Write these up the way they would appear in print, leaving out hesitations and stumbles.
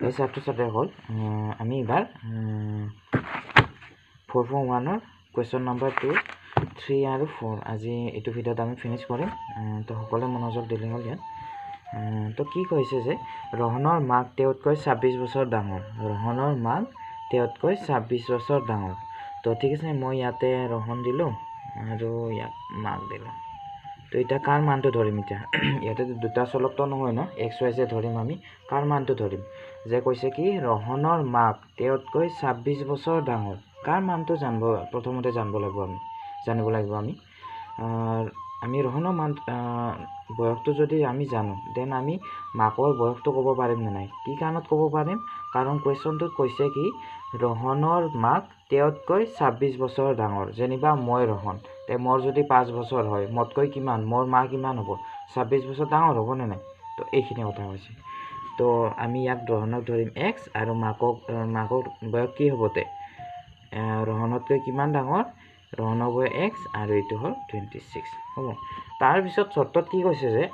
এই ছাত্ৰ ছাত্ৰীসকল, আমি এইবাৰ 4.1ৰ কুৱেশ্যন নম্বৰ 2, 3 আৰু 4 আজি এইটো ভিডিঅ'ত আমি ফিনিছ কৰিম। তো সকলোৱে মনোযোগ দিলে হ'ল ইয়াত। তো কি কৈছে যে ৰহনৰ মাক তেওঁতকৈ 26 বছৰ ডাঙৰ, ৰহনৰ মাক তেওঁতকৈ 26 বছৰ ডাঙৰ। তো ঠিক আছে, মই ইয়াতে ৰহন দিলোঁ আৰু ইয়াত মাক দিলোঁ। তো এতিয়া কাৰ মানটো ধৰিম? এতিয়া ইয়াতে দুটা চলকটো নহয় ন, এক্স ৱাই জে ধৰিম আমি। কাৰ মানটো ধৰিম? যে কৈছে কি ৰহনৰ মাক তেওঁতকৈ 26 বছৰ ডাঙৰ। কাৰ মানটো জানিব প্ৰথমতে জানিব লাগিব আমি, জানিব লাগিব আমি। আমি ৰহনৰ মান বয়সটো যদি আমি জানো, then আমি মাকৰ বয়সটো ক'ব পাৰিম নে নাই? কি কাৰণত ক'ব পাৰিম? কাৰণ কুৱেশ্যনটোত কৈছে কি ৰহনৰ মাক তেওঁতকৈ 26 বছৰ ডাঙৰ। যেনিবা মই ৰহন, তে মোৰ যদি 5 বছৰ হয়, মোতকৈ কিমান, মোৰ মা কিমান হ'ব? 26 বছৰ ডাঙৰ হ'ব নে নাই? তো এইখিনি কথা হৈছে। তো আমি ইয়াক ৰহনক ধৰিম এক্স আৰু মাকক, মাকৰ বয়স কি হ'ব? তে ৰহনতকৈ কিমান ডাঙৰ? ৰহনৰ বয়স এক্স আৰু এইটো হ'ল 26 হ'ব। তাৰপিছত চৰ্তত কি কৈছে যে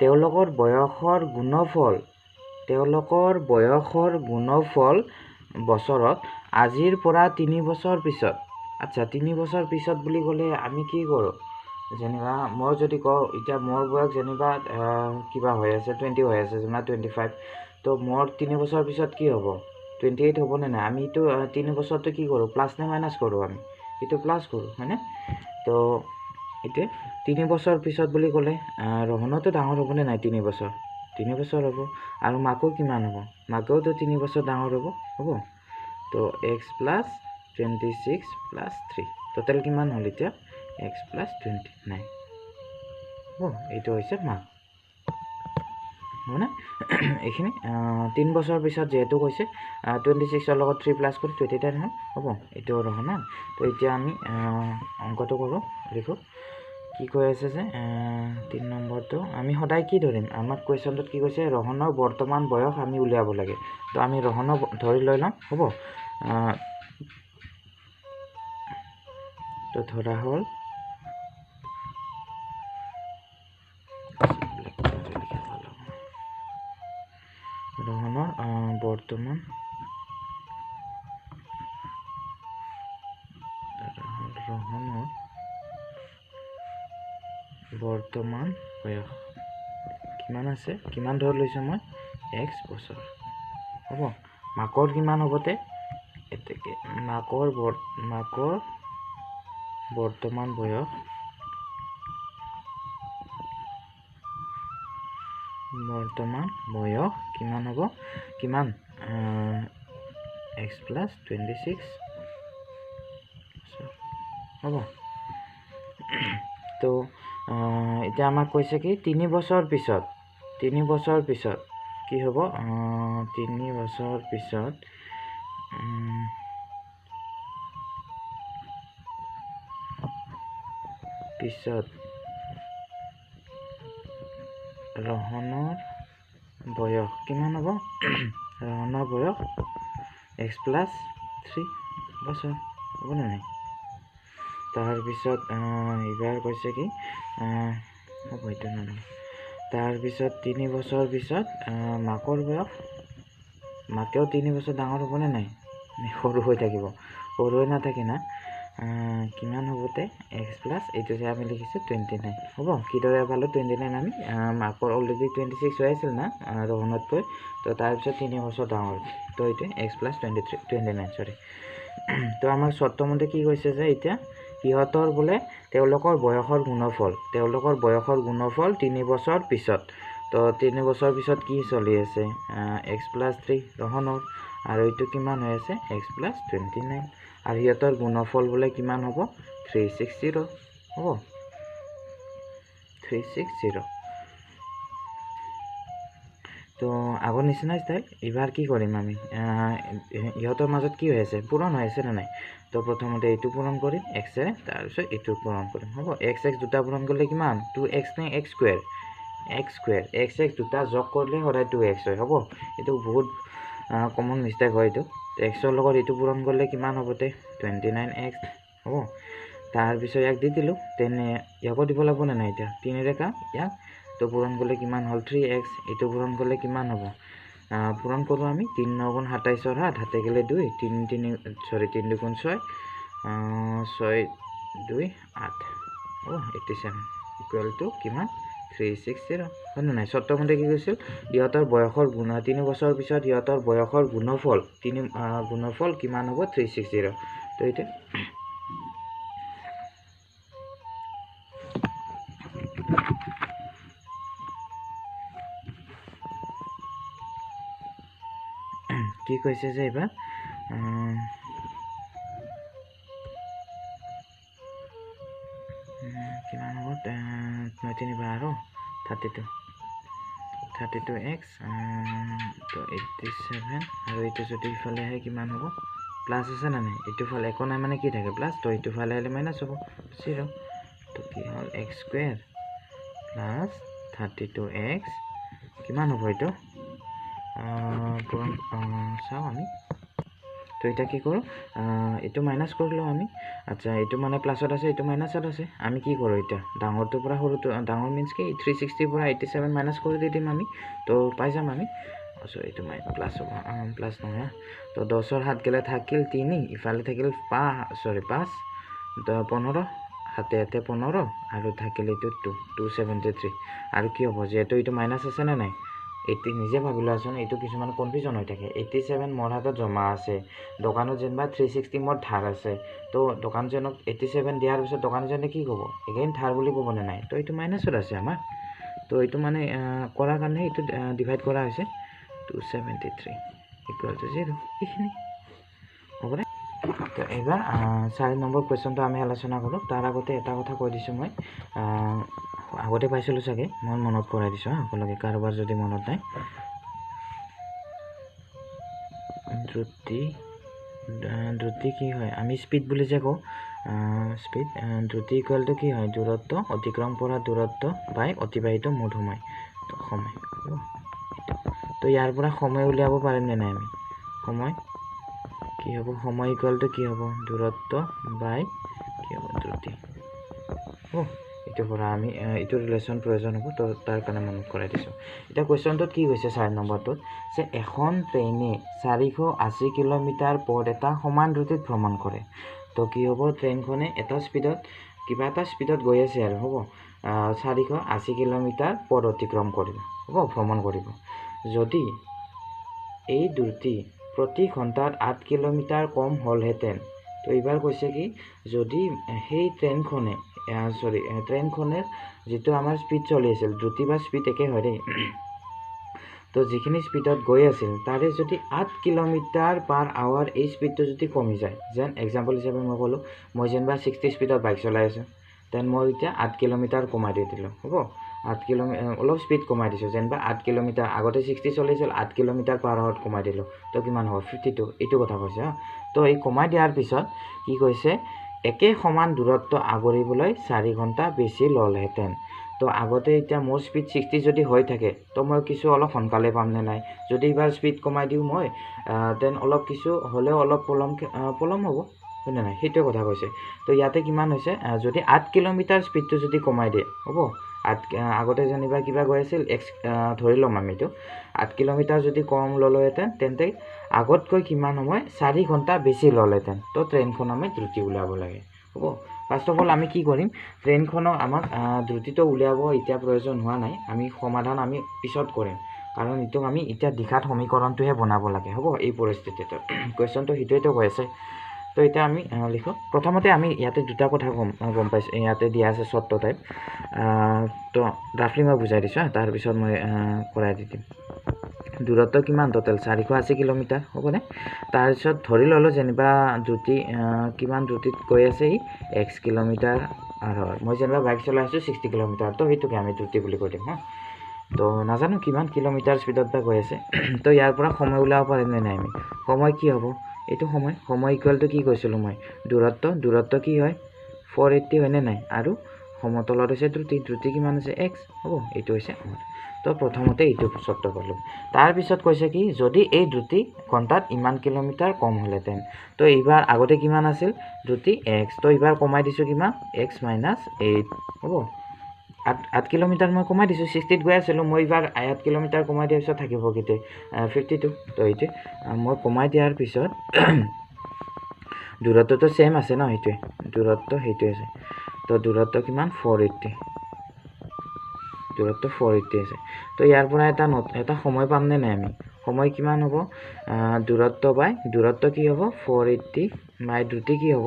তেওঁলোকৰ বয়সৰ গুণফল, তেওঁলোকৰ বয়সৰ গুণফল বছৰত আজিৰ পৰা 3 বছৰ পিছত। আচ্ছা, 3 বছৰ পিছত বুলি ক'লে আমি কি কৰোঁ? যেনিবা মই যদি কওঁ এতিয়া মোৰ বয়স যেনিবা কিবা হৈ আছে, 20 হৈ আছে, যেনিবা 25, তো মোৰ 3 বছৰ পিছত কি হ'ব? 28 হ'বনে নাই? আমি এইটো 3 বছৰটো কি কৰোঁ? প্লাছ নে মাইনাছ কৰোঁ? আমি এইটো প্লাছ কৰোঁ, হয়নে? তো এইটোৱে 3 বছৰ পিছত বুলি ক'লে ৰহনতো ডাঙৰ হ'বনে নাই? 3 বছৰ, 3 বছৰ হ'ব। আৰু মাকো কিমান হ'ব? মাকেওতো 3 বছৰ ডাঙৰ হ'ব, হ'ব। তো এক্স প্লাছ 26 প্লাছ 3 টোটেল কিমান হ'ল এতিয়া? এক্স প্লাছ 29 হ'ব। এইটো হৈছে মাক, হ'বনে? এইখিনি 3 বছৰ পিছত যিহেতু কৈছে, 26ৰ লগত 3 প্লাছ কৰি 29 হ'ল, হ'ব। এইটো ৰহনৰ। তো এতিয়া আমি অংকটো কৰোঁ, লিখোঁ। কি কৈ আছে যে 3 নম্বৰটো আমি সদায় কি ধৰিম? আমাক কুৱেশ্যনটোত কি কৈছে? ৰহনৰ বৰ্তমান বয়স আমি উলিয়াব লাগে। তো আমি ৰহনৰ ধৰি লৈ ল'ম, হ'ব। তো ধৰা হ'ল ৰহনৰ বৰ্তমান, ৰহনৰ বৰ্তমান বয়স কিমান আছে? কিমান ধৰি লৈছোঁ মই? এক্স বছৰ হ'ব। মাকৰ কিমান হ'ব? তে এতেকে মাকৰ মাকৰ বৰ্তমান বয়স, বৰ্তমান বয়স কিমান হ'ব? কিমান? এক্স প্লাছ 26 হ'ব। তো এতিয়া আমাক কৈছে কি 3 বছৰ পিছত, 3 বছৰ পিছত কি হ'ব? 3 বছৰ পিছত পিছত ৰহনৰ বয়স কিমান হ'ব? ৰহনৰ বয়স এক্স প্লাছ 3 বছৰ হ'বনে নাই? তাৰপিছত এইবাৰ কৈছে কি হ'ব এইটো নালাগে। তাৰপিছত 3 বছৰ পিছত মাকৰ বয়স, মাকেও 3 বছৰ ডাঙৰ হ'বনে নাই? সৰু হৈ থাকিব? সৰু হৈ নাথাকে না। কিমান হ'ব তে? এক্স প্লাছ এইটো যে আমি লিখিছোঁ 29 হ'ব। কিদৰে পালোঁ 29? আমি মাকৰ অলৰেডি 26 হৈ আছিল না ৰহনতকৈ, তো তাৰপিছত 3 বছৰ ডাঙৰ, তো এইটোৱে এক্স প্লাছ 23, 29 চৰি। তো আমাৰ চৰ্তমতে কি কৈছে যে এতিয়া সিহঁতৰ বোলে তেওঁলোকৰ বয়সৰ গুণফল, তেওঁলোকৰ বয়সৰ গুণফল 3 বছৰ পিছত। তো 3 বছৰ পিছত কি চলি আছে? এক্স প্লাছ 3 ৰহনৰ, আৰু এইটো কিমান হৈ আছে? এক্স প্লাছ 29, আৰু সিহঁতৰ গুণফল বোলে কিমান হ'ব? 360 হ'ব, 360। তো আগৰ নিচিনা ষ্টাইল। এইবাৰ কি কৰিম আমি? ইহঁতৰ মাজত কি হৈ আছে? পূৰণ হৈ আছে নে নাই? তো প্ৰথমতে এইটো পূৰণ কৰিম এক্সেৰে, তাৰপিছত এইটো পূৰণ কৰিম, হ'ব। এক্স এক্স দুটা পূৰণ কৰিলে কিমান? 2 এক্স নে x square? X square. X x দুটা যোগ কৰিলে সদায় 2 এক্স হয়, হ'ব। এইটো বহুত কমন মিষ্টেক হয় এইটো। এক্সৰ লগত এইটো পূৰণ কৰিলে কিমান হ'ব? তে 29 এক্স হ'ব। তাৰপিছত ইয়াক দি দিলোঁ, তেনে ইয়াকো দিব লাগিব নে নাই? এতিয়া 3 ৰেখা ইয়াক তো পূৰণ কৰিলে কিমান হ'ল? 3 এক্স। এইটো পূৰণ কৰিলে কিমান হ'ব? পূৰণ কৰোঁ আমি 3 9 গুণ 27 7 হাতে গেলে 2 3 3 সৰি 3 2 গুণ 6 6 2 8 হ'ব 87 ইকুৱেল টু কিমান 360 হয় নে নাই। চৰ্তমতে কি কৈছিল ইহঁতৰ বয়সৰ গুণ 3 বছৰৰ পিছত ইহঁতৰ বয়সৰ গুণফল 3 গুণফল কিমান হ'ব 360। তো এতিয়া কি কৈছে যে এইবাৰ কিমান হ'ব 9 3 12 32 32x তো 87 আৰু এইটো যদি ইফালে আহে কিমান হ'ব প্লাছ আছে না নাই এইটো ফালে একো নাই মানে কি থাকে প্লাছ তো এইটো ফালে আহিলে মাইনাছ হ'ব 0 তো কি হ'ল x square plus 32x কিমান হ'ব এইটো পূৰণ চাওঁ আমি। তো এটা কি কৰোঁ এইটো মাইনাছ কৰি লওঁ আমি। আচ্ছা এইটো মানে প্লাছত আছে এইটো মাইনাছত আছে আমি কি কৰোঁ এতিয়া ডাঙৰটোৰ পৰা সৰুটো ডাঙৰ মিনছ কি 360 পৰা 87 মাইনাছ কৰি দি দিম আমি তো পাই যাম আমি। চ' এইটো প্লাছ হ'ব প্লাছ নহয় তো 10ৰ 7 গেলে থাকিল 3 ইফালে থাকিল 5 15 হাতে হাতে 15 আৰু থাকিল এইটো 2 273 আৰু কি হ'ব যিহেতু এইটো মাইনাছ আছে নে নাই 80 নিজে ভাবি লোৱাচোন এইটো কিছুমান কনফিউজন হৈ থাকে 87 মোৰ হাতত জমা আছে দোকানত যেনিবা 360 মোৰ ধাৰ আছে তো দোকানজনক 87 দিয়াৰ পিছত দোকানজনে কি ক'ব এগেইন ধাৰ বুলি ক'বনে নাই তো এইটো মাইনাছত আছে আমাৰ তো এইটো মানে কৰাৰ কাৰণে এইটো ডিভাইড কৰা হৈছে 273 ইকুৱেল টু 0 এইখিনি হ'বনে। তো এইবাৰ 4 নম্বৰ কুৱেশ্যনটো আমি আলোচনা কৰোঁ। তাৰ আগতে এটা কথা কৈ দিছোঁ মই আগতে পাইছিলোঁ চাগে মই মনত কৰাই দিছোঁ সকলোকে কাৰোবাৰ যদি মনত নাই। দ্ৰুতি দ্ৰুতি কি হয় আমি স্পীড বুলি যে কওঁ স্পীড দ্ৰুতি ইকুৱেল টু কি হয় দূৰত্ব অতিক্ৰম কৰা দূৰত্ব বাই অতিবাহিত মুঠ সময় তো সময় তো ইয়াৰ পৰা সময় উলিয়াব পাৰিম নে নাই আমি সময় কি হ'ব সময় ইকুৱেল টু কি হ'ব দূৰত্ব বাই কি হ'ব দ্ৰুতি হ'ব এইটোৰ পৰা আমি এইটো ৰিলেশ্যন প্ৰয়োজন হ'ব তো তাৰ কাৰণে মনত কৰাই দিছোঁ। এতিয়া কুৱেশ্যনটোত কি কৈছে 4 নম্বৰটোত যে এখন ট্ৰেইনে 480 কিলোমিটাৰ পথ এটা সমান দ্ৰুতিত ভ্ৰমণ কৰে তো কি হ'ব ট্ৰেইনখনে এটা স্পীডত কিবা এটা স্পীডত গৈ আছে আৰু হ'ব 480 কিলোমিটাৰ পথ অতিক্ৰম কৰিব হ'ব ভ্ৰমণ কৰিব যদি এই দ্ৰুতি প্ৰতি ঘণ্টাত 8 কিলোমিটাৰ কম হ'লহেঁতেন তো এইবাৰ কৈছে কি যদি সেই ট্ৰেইনখনে ট্ৰেইনখনে যিটো আমাৰ স্পীড চলি আছিল দ্ৰুতি বা স্পীড একে হয় দেই তো যিখিনি স্পীডত গৈ আছিল তাৰে যদি 8 কিলোমিটাৰ পাৰ আৱাৰ এই স্পীডটো যদি কমি যায় যেন এক্সাম্পল হিচাপে মই ক'লোঁ মই যেনিবা 60 স্পীডত বাইক চলাই আছোঁ দেন মই এতিয়া 8 কিলোমিটাৰ কমাই দি দিলোঁ হ'ব 8 কিলোমিটাৰ অলপ স্পীড কমাই দিছোঁ যেনিবা 8 কিলোমিটাৰ আগতে 60 চলিছিল 8 কিলোমিটাৰ পাৰ আৱাৰত কমাই দিলোঁ তো কিমান হ'ব 52 এইটো কথা কৈছে হা। তো এই কমাই দিয়াৰ পিছত কি কৈছে একে সমান দূৰত্ব আগুৰিবলৈ 4 ঘণ্টা বেছি ল'লহেঁতেন তো আগতে এতিয়া মোৰ স্পীড 60 যদি হৈ থাকে তো মই কিছু অলপ সোনকালে পামনে নাই যদি এইবাৰ স্পীড কমাই দিওঁ মই দেন অলপ কিছু হ'লেও অলপ পলম হ'ব হয়নে নাই সেইটোৱে কথা কৈছে। তো ইয়াতে কিমান হৈছে যদি 8 কিলোমিটাৰ স্পীডটো যদি কমাই দিয়ে হ'ব 8 আগতে যেনিবা কিবা গৈ আছিল এক্স ধৰি ল'ম আমি এইটো 8 কিলোমিটাৰ যদি কম ল'লোহেঁতেন তেন্তে আগতকৈ কিমান সময় 4 ঘণ্টা বেছি ল'লহেঁতেন তো ট্ৰেইনখন আমি দ্ৰুতি উলিয়াব লাগে হ'ব। ফাৰ্ষ্ট অফ অল আমি কি কৰিম ট্ৰেইনখনক আমাক দ্ৰুতিটো উলিয়াব এতিয়া প্ৰয়োজন হোৱা নাই আমি সমাধান আমি পিছত কৰিম কাৰণ এইটোক আমি এতিয়া দ্বিঘাত সমীকৰণটোহে বনাব লাগে হ'ব এই পৰিস্থিতিটোত কুৱেশ্যনটো সেইটোৱেতো কৈ আছে। তো এতিয়া আমি লিখোঁ প্ৰথমতে আমি ইয়াতে দুটা কথা গম পাইছোঁ ইয়াতে দিয়া আছে চৰ্ত টাইপ তো ৰাফলি মই বুজাই দিছোঁ তাৰপিছত মই কৰাই দি দিম। দূৰত্ব কিমান টোটেল 480 কিলোমিটাৰ হ'বনে তাৰপিছত ধৰি ল'লোঁ যেনিবা দ্ৰুতি কিমান দ্ৰুতিত গৈ আছে ই এক্স কিলোমিটাৰ আৰু মই যেনিবা বাইক চলাই আছোঁ 60 কিলোমিটাৰ তো সেইটোকে আমি দ্ৰুতি বুলি কৈ দিম হা। তো নাজানো কিমান কিলোমিটাৰ স্পীডত বা গৈ আছে তো ইয়াৰ পৰা সময় ওলাব পাৰিম নে নাই আমি সময় কি হ'ব এইটো সময় সময় ইকুৱেলটো কি কৈছিলোঁ মই দূৰত্ব দূৰত্ব কি হয় 480 হয়নে নাই আৰু সমতলত হৈছে দ্ৰুতি দ্ৰুতি কিমান হৈছে এক্স হ'ব এইটো হৈছে আমাৰ তো প্ৰথমতে এইটো চৰ্ত পালোঁ। তাৰপিছত কৈছে কি যদি এই দ্ৰুতি ঘণ্টাত ইমান কিলোমিটাৰ কম হ'লহেঁতেন তো এইবাৰ আগতে কিমান আছিল দ্ৰুতি এক্স তো এইবাৰ কমাই দিছোঁ কিমান এক্স মাইনাছ 8 হ'ব 8 কিলোমিটাৰ মই কমাই দিছোঁ, 60ত গৈ আছিলোঁ মই, এইবাৰ 8 কিলোমিটাৰ কমাই দিয়াৰ পিছত থাকিব কেতিয়া 52। তো এইটোৱে মই কমাই দিয়াৰ পিছত দূৰত্বটো ছেম আছে ন, সেইটোৱে দূৰত্ব সেইটোৱে আছে। তো দূৰত্ব কিমান 480, দূৰত্ব 480 আছে। তো ইয়াৰ পৰা এটা সময় পামনে নাই আমি, সময় কিমান হ'ব, দূৰত্ব বাই দূৰত্ব কি হ'ব 480 বাই দ্ৰুতি কি হ'ব,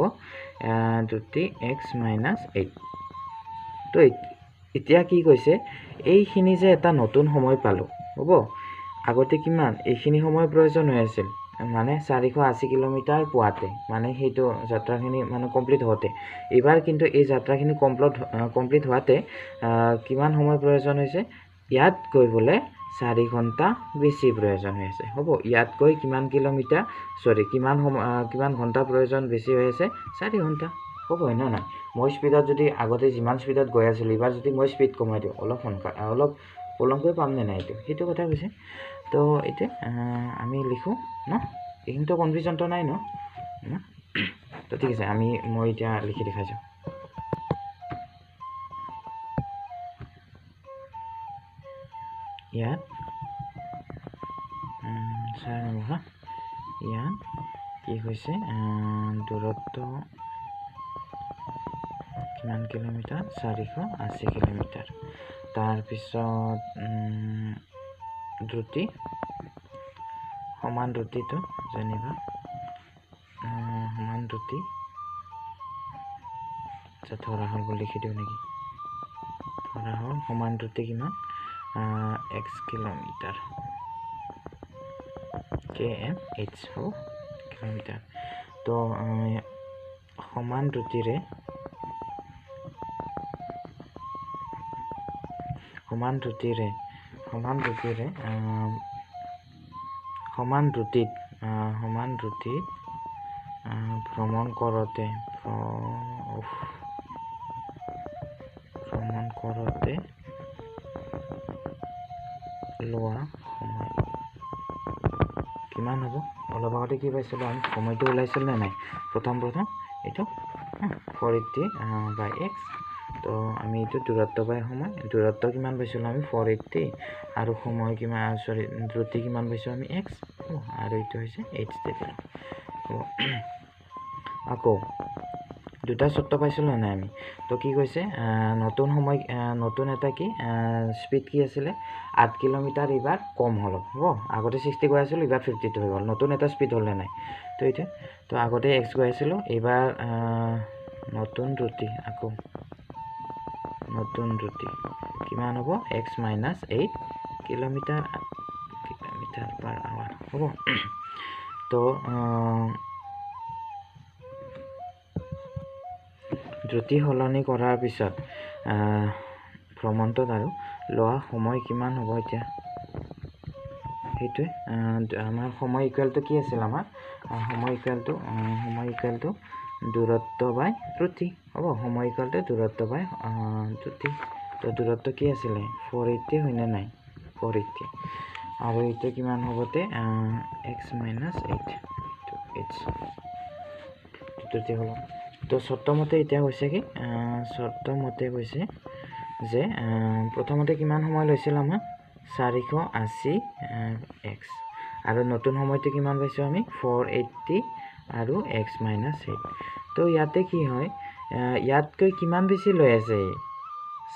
দ্ৰুতি এক্স মাইনাছ 8। তো এতিয়া কি কৈছে, এইখিনি যে এটা নতুন সময় পালোঁ হ'ব, আগতে কিমান এইখিনি সময় প্ৰয়োজন হৈ আছিল, মানে 480 কিলোমিটাৰ পোৱাতে, মানে সেইটো যাত্ৰাখিনি মানে কমপ্লিট হওঁতে, এইবাৰ কিন্তু এই যাত্ৰাখিনি কমপ্লিট হোৱাতে কিমান সময় প্ৰয়োজন হৈছে, ইয়াত গৈ বোলে 4 ঘণ্টা বেছি প্ৰয়োজন হৈ আছে হ'ব। ইয়াত গৈ কিমান কিলোমিটাৰ চৰি কিমান সময় কিমান ঘণ্টা প্ৰয়োজন বেছি হৈ আছে, 4 ঘণ্টা হ'ব, হয় নে নাই। মই স্পীডত যদি আগতে যিমান স্পীডত গৈ আছিলোঁ, এইবাৰ যদি মই স্পীড কমাই দিওঁ অলপ সোনকালে অলপ পলমকৈ পামনে নাই, এইটো সেইটো কথা কৈছে। তো এতিয়া আমি লিখোঁ ন, এইখিনিতো কনফিউজনটো নাই ন। তো ঠিক আছে, মই এতিয়া লিখি দেখাইছোঁ। ইয়াত 4 নম্বৰ হা, ইয়াত কি হৈছে, দূৰত্ব কিমান কিলোমিটাৰ, 480 কিলোমিটাৰ। তাৰপিছত দ্ৰুতি সমান দ্ৰুতিটো যেনিবা সমান দ্ৰুতি ধৰা হ'ল বুলি লিখি দিওঁ নেকি, ধৰা হ'ল সমান দ্ৰুতি কিমান, এক্স কিলোমিটাৰ km/h হ'ব কিলোমিটাৰ। তো সমান দ্ৰুতিৰে সমান দ্ৰুতিৰে সমান দ্ৰুতিৰে সমান দ্ৰুতিত সমান দ্ৰুতিত ভ্ৰমণ কৰোঁতে লোৱা সময় কিমান হ'ব, অলপ আগতে কি পাইছিলোঁ আমি, সময়টো ওলাইছিল নে নাই প্ৰথম এইটো 480 বাই এক্স। তো আমি এইটো দূৰত্ব বাই সময়, দূৰত্ব কিমান পাইছিলোঁ আমি 480, আৰু সময় কিমান চৰি দ্ৰুতি কিমান পাইছোঁ আমি এক্স, আৰু এইটো হৈছে এইচ দি দিলোঁ। আকৌ দুটা চৰ্ত পাইছিলোঁ নাই আমি। তো কি কৈছে, নতুন সময় নতুন এটা কি স্পীড কি আছিলে, 8 কিলোমিটাৰ এইবাৰ কম হ'ল হ'ব, আগতে 60 গৈ আছিলোঁ এইবাৰ 52 হৈ গ'ল, নতুন এটা স্পীড হ'লনে নাই। তো এইটো তো আগতে এক্স গৈ আছিলোঁ, এইবাৰ নতুন দ্ৰুতি আকৌ নতুন দ্ৰুতি কিমান হ'ব, x minus 8 kilometre per hour হ'ব। তো দ্ৰুতি সলনি কৰাৰ পিছত ভ্ৰমণটোত আৰু লোৱা সময় কিমান হ'ব এতিয়া, সেইটোৱে আমাৰ সময় ইকুৱেলটো কি আছিল, আমাৰ সময় ইকুৱেলটো দূৰত্ব বাই দ্ৰুতি হ'ব, সময় ইকুৱেলটো দূৰত্ব বাই দ্ৰুতি। তো দূৰত্ব কি আছিলে 480 হয়নে নাই, 480, আৰু এইটো কিমান হ'ব তে এক্স মাইনাছ 8 এইচ দ্ৰুতি হ'ল। তো চৰ্তমতে এতিয়া কৈছে কি, চৰ্তমতে কৈছে যে প্ৰথমতে কিমান সময় লৈছিল আমাৰ 480 এক্স, আৰু নতুন সময়টো কিমান পাইছোঁ আমি 480 আৰু এক্স মাইনাছ 8। তো ইয়াতে কি হয়, ইয়াতকৈ কিমান বেছি লৈ আছে,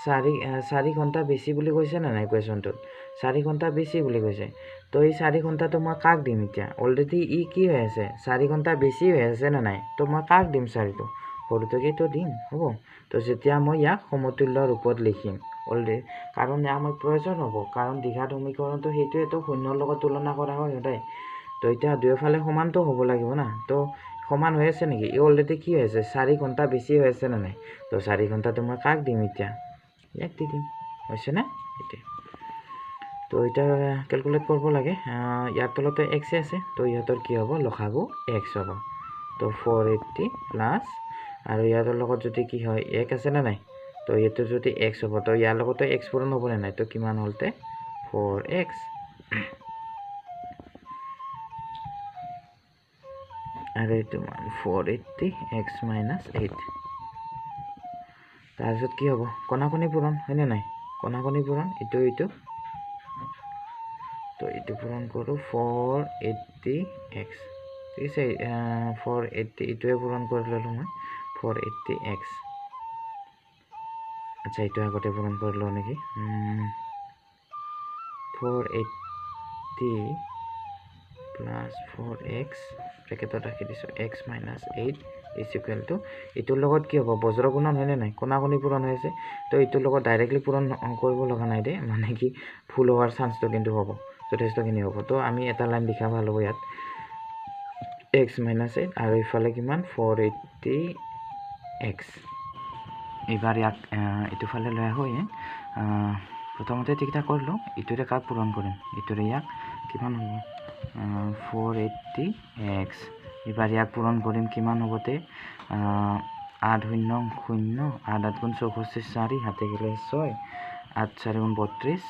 4 ঘণ্টা বেছি বুলি কৈছে নে নাই কুৱেশ্যনটোত, 4 ঘণ্টা বেছি বুলি কৈছে। তো এই 4 ঘণ্টাটো মই কাক দিম এতিয়া, অলৰেডি ই কি হৈ আছে 4 ঘণ্টা বেছি হৈ আছে নে নাই, তো মই কাক দিম, 4টো সৰুটোকেতো দিম হ'ব। তো যেতিয়া মই ইয়াক সমতুল্য ৰূপত লিখিম অলৰেডি, কাৰণ ইয়াক আমাক প্ৰয়োজন হ'ব, কাৰণ দ্বিঘাত সমীকৰণটো সেইটোৱেতো শূন্যৰ লগত তুলনা কৰা হয় সদায়। তো এতিয়া দুয়োফালে সমানটো হ'ব লাগিব না, তো সমান হৈ আছে নেকি, ই অলৰেডি কি হৈ আছে 4 ঘণ্টা বেছি হৈ আছে নে নাই, তো 4 ঘণ্টাটো মই কাক দিম এতিয়া, ইয়াক দি দিম, হৈছেনে এতিয়া। তো এতিয়া কেলকুলেট কৰিব লাগে, ইয়াৰ তলতে এক্সে আছে, তো ইহঁতৰ কি হ'ব, লসাগু এক্স হ'ব। তো 480 প্লাছ আৰু ইয়াৰ লগত যদি কি হয় 1 আছে নে নাই, তো এইটো যদি এক্স হ'ব, তো ইয়াৰ লগতো এক্স পূৰণ হ'বনে নাই, তো কিমান হ'লতে 4x আৰু এইটো মান 480 এক্স মাইনাছ 8। তাৰপিছত কি হ'ব, কণাকণি পূৰণ হয়নে নাই, কণাকণি পূৰণ ইটো ইটো, তো এইটো পূৰণ কৰোঁ 480x। ঠিক আছে, 480 এইটোৱে পূৰণ কৰি ল'লোঁ মই, 480x। আচ্ছা, এইটো আগতে পূৰণ কৰি লওঁ নেকি, 480 প্লাছ 4x ব্ৰেকেটত ৰাখি দিছোঁ, x minus 8 is equal to এইটোৰ লগত কি হ'ব, বজ্ৰ গুণন হয়নে নাই, কোণাকোণি পূৰণ হৈ আছে, তো এইটোৰ লগত ডাইৰেক্টলি পূৰণ কৰিব লগা নাই দেই, মানে কি ভুল হোৱাৰ চান্সটো কিন্তু হ'ব, যথেষ্টখিনি হ'ব। তো আমি এটা লাইন লিখা ভাল হ'ব ইয়াত, x minus 8 আৰু ইফালে কিমান 480x। এইবাৰ ইয়াক এইটো ফালে লৈ আহোঁ, প্ৰথমতে ঠিক ঠাক কৰিলোঁ, এইটোৰে কাক পূৰণ কৰিম, এইটোৰে ইয়াক কিমান হ'ব 480x। এইবাৰ ইয়াক পূৰণ কৰিম কিমান হ'ব তে, 8 0 0 8 8 গুণ 64 4 হাতে গ'লে 6, 8 4 গুণ 32,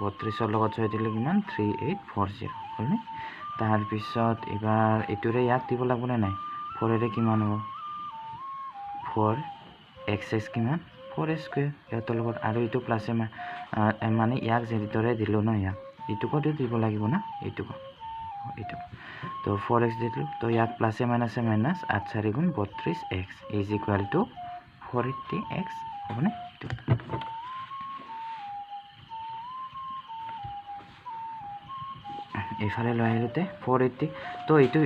32ৰ লগত 6 দিলে কিমান 3840 হ'লনে। তাৰপিছত এইবাৰ এইটোৰে ইয়াক দিব লাগিবনে নাই, 4-এৰে কিমান হ'ব 4x x কিমান 4 স্কুৱেৰ ইহঁতৰ লগত, আৰু এইটো প্লাছে মানে ইয়াক যিদৰে দিলোঁ ন, ইয়াক এইটোকো দিব লাগিব না, এইটোকো এইটো, তো 4x দি দিলোঁ, তো ইয়াক প্লাছে মাইনাছে মাইনাছ 8 4 গুণ 32x is equal to 480x হ'বনে। এইটো এইফালে লৈ আহিলোঁতে 480, তো এইটো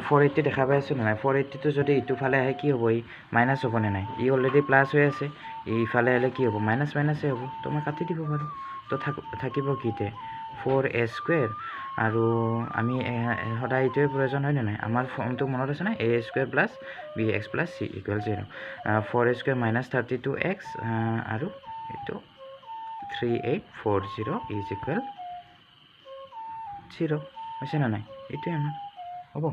480 দেখা পাই আছোঁ নাই, 480টো যদি ইটো ফালে আহে কি হ'ব, ই মাইনাছ হ'বনে নাই, ই অলৰেডি প্লাছ হৈ আছে, ইফালে আহিলে কি হ'ব, মাইনাছ মাইনাছে হ'ব, তো মই কাটি দিব পাৰোঁ। তো থাকিব কি তে 4a স্কুৱেৰ, আৰু আমি সদায় এইটোৱে প্ৰয়োজন হয়নে নাই, আমাৰ ফৰ্মটো মনত আছে নাই, a square plus b x plus c equal 0, 4 a square minus 32x আৰু এইটো 3840 is equal 0 হৈছে নে নাই, এইটোৱে আমাৰ হ'ব।